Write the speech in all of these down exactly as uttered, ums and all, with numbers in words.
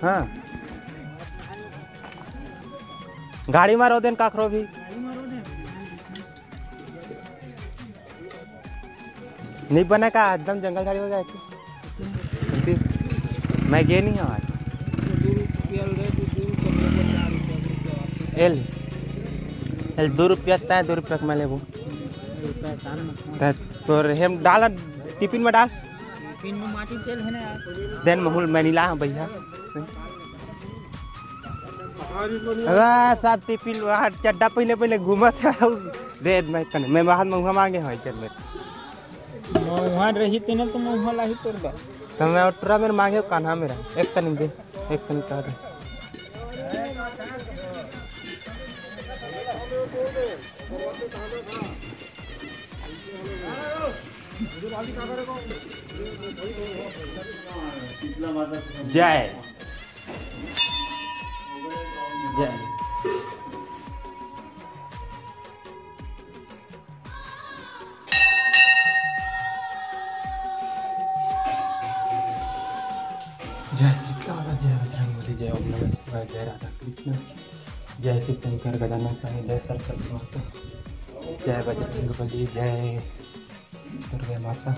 हाँ, गाड़ी मारो देन काखरो भी। नहीं बना का, एकदम जंगल झाड़ी हो गया। मैं गे नहीं हूँ आज। एल, एल दो रुपया, तय दो रुपया के मैं लेबो। तय तोर हम डाल, टिफिन में डाल। टिफिन में माटी तेल है ना यार। देन महूल मैं नहीं ला हूँ भैया। अरे सब टिफिन वहाँ चड्डा पहने पहने घूमत है। दे मैं तने, मैं बाहर में वहाँ मांगे हूँ चल मैं। मउहा रही तेने तो मउहा लाही तोर बर। तो मैं ओटरा मेर मांगे कान्हा मेरा। एक तनिक दे, एक तनिक कह दे। जय। जय। जय सीता माता, जय बजरंग बली, जय ओम नमः शिवाय, जय राधा कृष्ण, जय शिव शंकर गजानन स्वामी, जय सरस्वती माता, जय बजरंग बली, जय दुर्गा माता,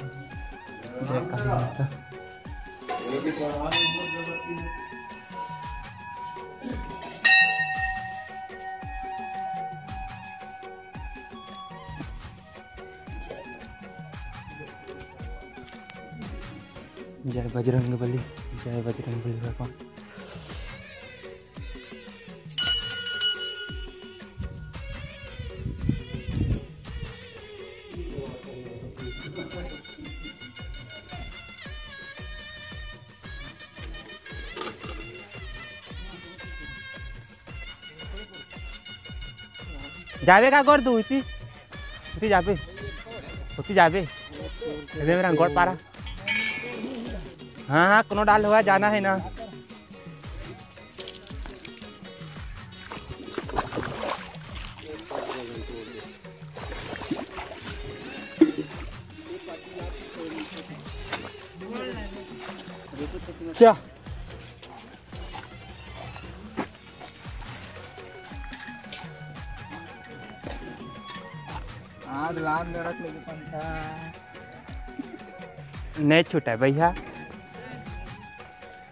जय काली माता। जय बजरंग बली, जय बजरंग बली भगवान। जाबे का कर दू इति? उठी जाबे, उठी जाबे। अरे मेरा गोड़ पारा। हाँ हाँ, कोनो डाल हुआ जाना है ना। क्या? आज लाम नरक लेके पंखा। नहीं छूटा भैया,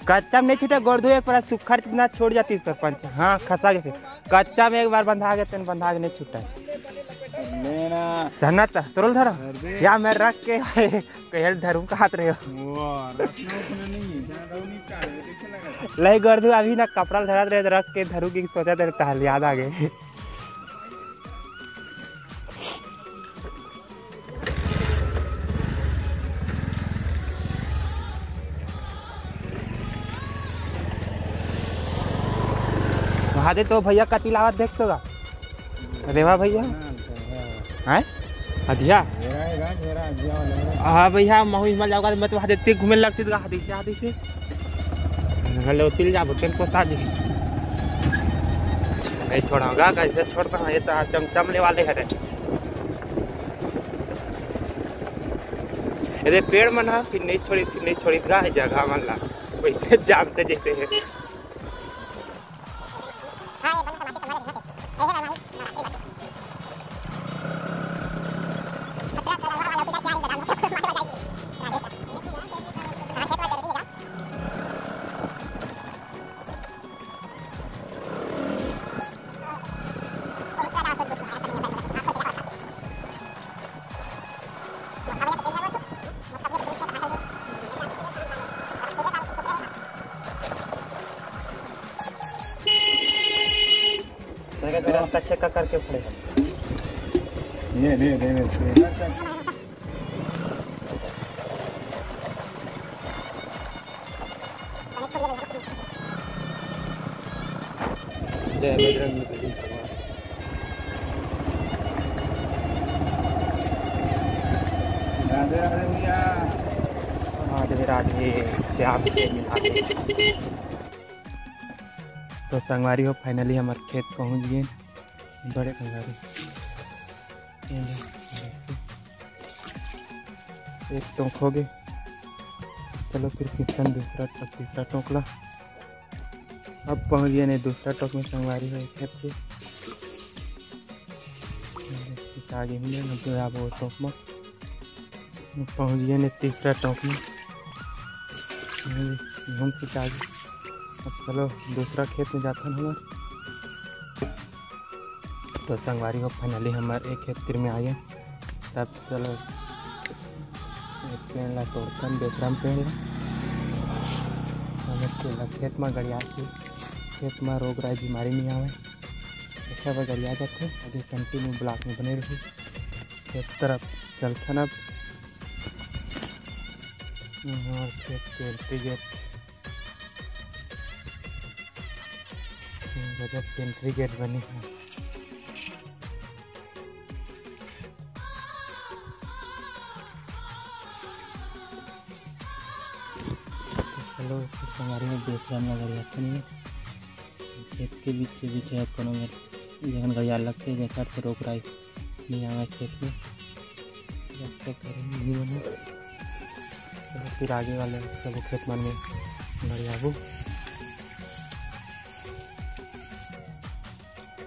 कच्चा में नहीं छूटा। गोरधू एक बार सुखर ना छोड़ जाती सरपंच। हाँ, खसा के फिर कच्चा में एक बार बंधा गए, तेन बंधा के नहीं छूटा। लेना। झरना त तोरल धरा। अरे। या मैं रख के कहेल धरू का हाथ रहे हो। वो रखना उखना नहीं है, जहाँ रहू नहीं का है, कैसे लगा? लई गोरधू अभी ना कपड़ा धरत रहे, रख के धरू की सोचा तेरे तहल याद आ गए। वहाँ दे तो भैया कति लावत देख तो गा। अरे वाह भैया। हैं? अधिया? हाँ भैया, महू हिमाल जाओगा तो मैं तो वहाँ देती घूमे लगती तो हदी से, हदी से। हेलो, तिल जाबो, तेन को साज ही। नहीं छोड़ाऊंगा, कैसे छोड़ता हूँ, ये तो चमचमले वाले हरे। अरे पेड़ मन ह, फिर नहीं छोड़ी, फिर नहीं छोड़ी, गा है जगह मन ला। वैसे जानते जैसे है। रास्ता चेक करके खड़े हैं। ये, ये, ये, ये। जय बजरंग बली। राधे राधे भैया। राधे राधे, श्याम के मिला दे। तो संगवारी हो, finally हमर खेत पहुंच गए। बड़े संगवारी, ये ले, एक टोंक हो गए। चलो फिर किचन दूसरा, तीसरा टोंकला। अब पहुँच गए ने दूसरा टोक में संगवारी हो खेत के। आगे मिले न तो आप वो टोक में पहुँच गए ने तीसरा टोक में। घूम के आगे अब चलो दूसरा खेत में जाथन हमर। तो संगवारी हो, finally हमर एक खेत तीर में आ गए। तब चलो एक पेड़ ला तोड़थन, बेसरम पेड़ ला। हमर तेला खेत में गड़िया के, खेत में रोग राई बीमारी नहीं आवे, ऐसा बर गड़िया जाथे। आगे continue vlog में बने रही। खेत तरफ चलथन अब। और खेत के entry gate, गजब के entry gate बने हे। चलो, संगवारी में देख रहे हम लोग, अभी अपन ये खेत के बीच से बीच है, कोनो में जगन गड़िया लगते, जेकर से रोग राई नहीं आवे खेत में। जब तक घर में नहीं बने, तो फिर आगे वाले सब खेत मन में गड़ियाबू।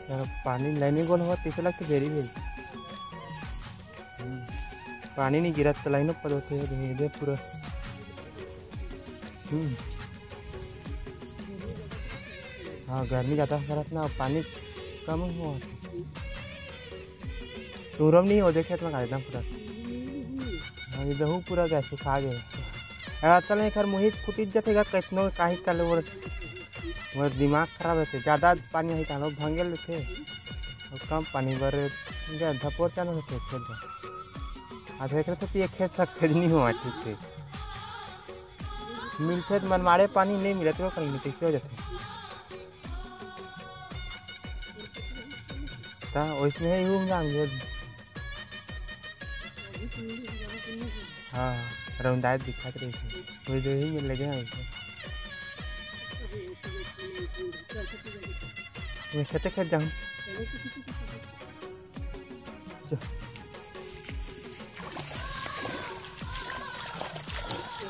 यार, पानी लाइन गोल हुआ, तीसरा के देरी है। हम्म। पानी नहीं गिरा तो लाइनों पर होते हैं, ये दे पूरा। हम्म। हाँ, गर्मी ज़्यादा करत ना, पानी कम हुआ। तुरम नहीं हो, देखे तो एकदम पूरा। हाँ, ये दहू पूरा गया, सुखा गया। अगर चल एक हर मुहित फुटिज जथे गा, कितनो काहे कर ले, वो, वो दिमाग खराब रहते। ज़्यादा पानी है, तानो भंगे लेते। और कम पानी बर गया, धपोर चालू होते खेत में। आज एक रहे तो ये खेत सक्सेस नहीं हुआ ठीक से। मिलथे त मनमाड़े पानी, नहीं मिलत तो कहीं नहीं, कैसे हो जाथे? त ओइसने ही घूम जाएंगे। हाँ, रौंदाए दिखत रही थी। वही दो ही मिल लगे हैं वैसे। मैं खेते खेत जाऊँ।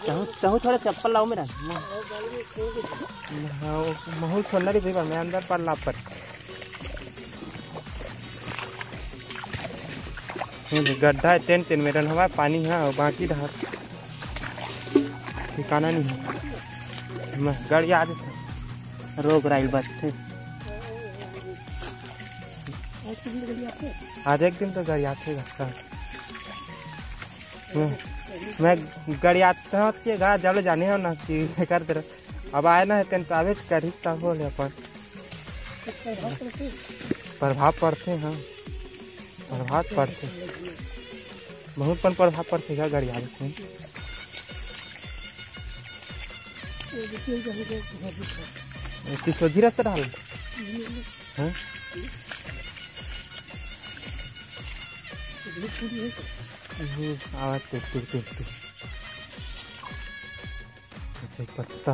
तहु, तहु थोड़ा चप्पल लाओ मेरा। हाँ, महू छोड़ना रही भाई, मैं अंदर पर लापर। गड्ढा है, तेन तेन मेरन हवा, पानी है, और बाकी डहर ठिकाना नहीं है। मैं गड़िया देथे, रोग राई बचथे। आज एक दिन तो गड़ियाथे घटका। मैं, मैं गड़ियाता हूँ कि गा, जब ले जाने हो ना कि कर दे। अब आए ना है, तेन तो आवे करी, तब बोले अपन। प्रभाव पड़थे, हाँ, प्रभाव पड़थे, बहुत पन प्रभाव पड़थे गा गड़ियाथे। कि सोझी रास्ता डाल। हाँ? हम्म, आवाज तो टुर, टुर, टुर। अच्छा, एक पत्ता।